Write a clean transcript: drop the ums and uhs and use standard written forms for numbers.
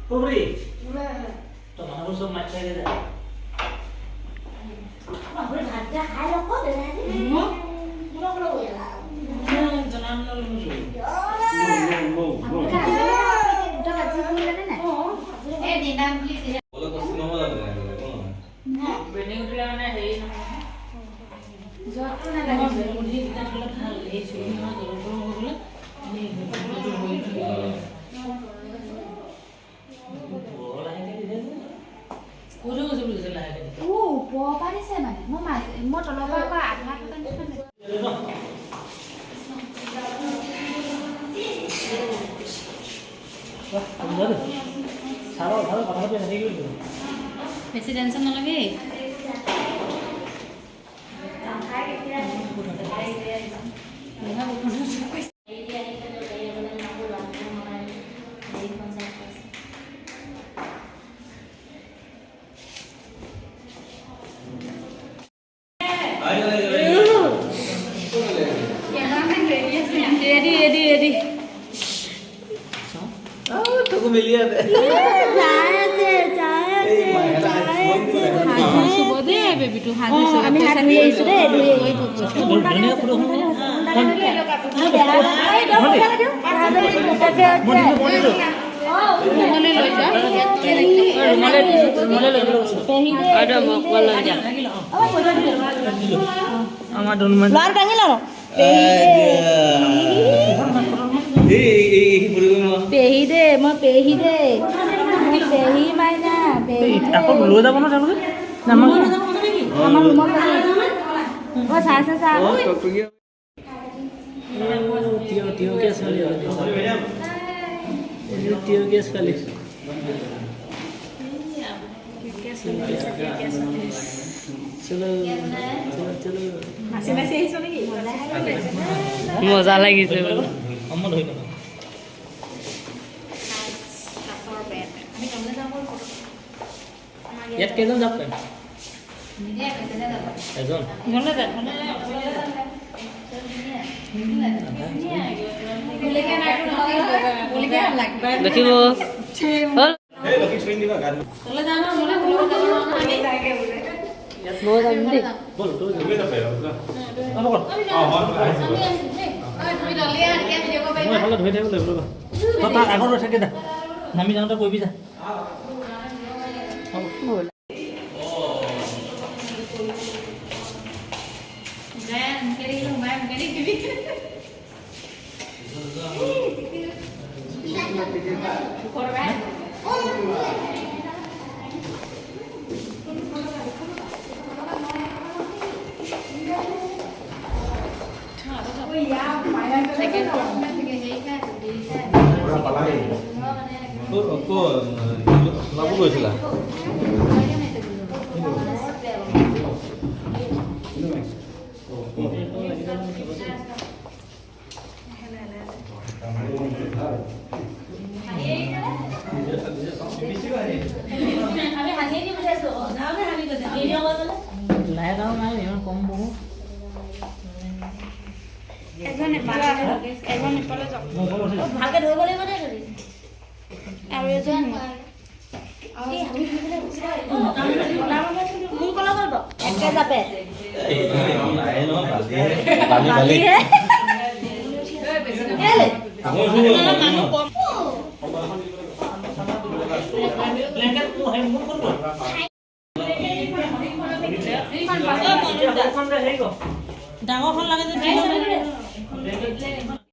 পবৰি তো মানুহবোৰ চব মাতি থাকে যে। ভাতকেইটা খাই লওক। জনাম। দুটা বাজি পৰিলেনে নাই? অলপ কষ্ট নহ'ব জানো তেনেহ'লে? একো নহয়। বেনিং উঠিলে মানে হেৰি নহয়। জ্বৰটো নালাগে। গধূলি তেতিয়া গ'লে ভাল, এই চুলি নহয়, গৰম গৰম হৈ গ'লে এনেই গোটেইটো হৈ বৰ লাহেকে দিছে যে। কৈ থৈ গৈছে বুলি কৈছে লাহেকে দিছে। ও, ওপৰৰ পৰা দিছে মানে মই মাজ মই তলৰ পৰা আকৌ আধা থকা নিচিনা পাইছোঁ। ন? ছাৰৰ ভাল কথা পাতি নাথাকিবি। বেছি টেনশ্যন নলবি। Ready ready ready. তোকো মিলি আছে। চুব দেই বেবীটো, হাত ধুইছে। আমি হাত ধুই আহিছো দেই, ধুই আহিছো। ধুনীয়া ফটো। ৰুমলৈ লৈ যা। ৰুমলৈ ৰুমলৈ লৈ যাব কৈছো। আৰু মোক লৈ যা। আমাৰ ধনুমান। ল'ৰাটো দাঙি লওঁ। এই এই এই ফুৰিব। পেহী দে, মই পেহী দে, মই পেহী মাইনা পেহী। আকৌ লৈ যাব ন তেওঁলোকে? আমাৰ আমাৰ ৰুমত। অ, চাই আছে, চা। টকটকীয়া। তিয়হ তিয়হকীয়া ছোৱালী, তিয়হকীয়া ছোৱালী। চলো চলো চলো। নাচি নাচি আহিছ নেকি? মজা লাগিছে বোলো। অম্ম ধৰি লওক। ইয়াত কেইজন যাব পাৰিম? এজন। ঘৰলৈ যা। দেখিব হ'ল। এই লক্ষী চুইন দিবা গান। ময়ো যাম দেই। ব'ল, তই যা। তুমি যাব পাৰিবা, যোৱা। অ, ব'ল। অ, মই আহিছোঁ। মই এফালে ধৰি থাকিব লাগিব, ৰ'বা। তই তাৰ আগত ৰৈ থাকি যা, নামি যাওঁতে কৰিবি যা। হ'ব। ক'ত ক'ত সোণাপুৰ গৈছিলা? লাহে লাহে নাই, ইমান কম বহু। এজন এফালে, এজন ইফালে যাওক। মই ওপৰত উঠি যাম। ভালকে ধৰিব লাগিব দেই ধৰি। আৰু এজন মোৰ কলা কৰিব একে যাপে। নাহে নহয়, বালিহে বালি বালি। কেলে? মানুহ কম। ব্লেংকেট মোৰ সেই মোৰ ক'ত গ'ল? এতিয়া সৰুখন যে হেৰি কৰ। ডাঙৰখন লাগে যে। ব্লেংকেট।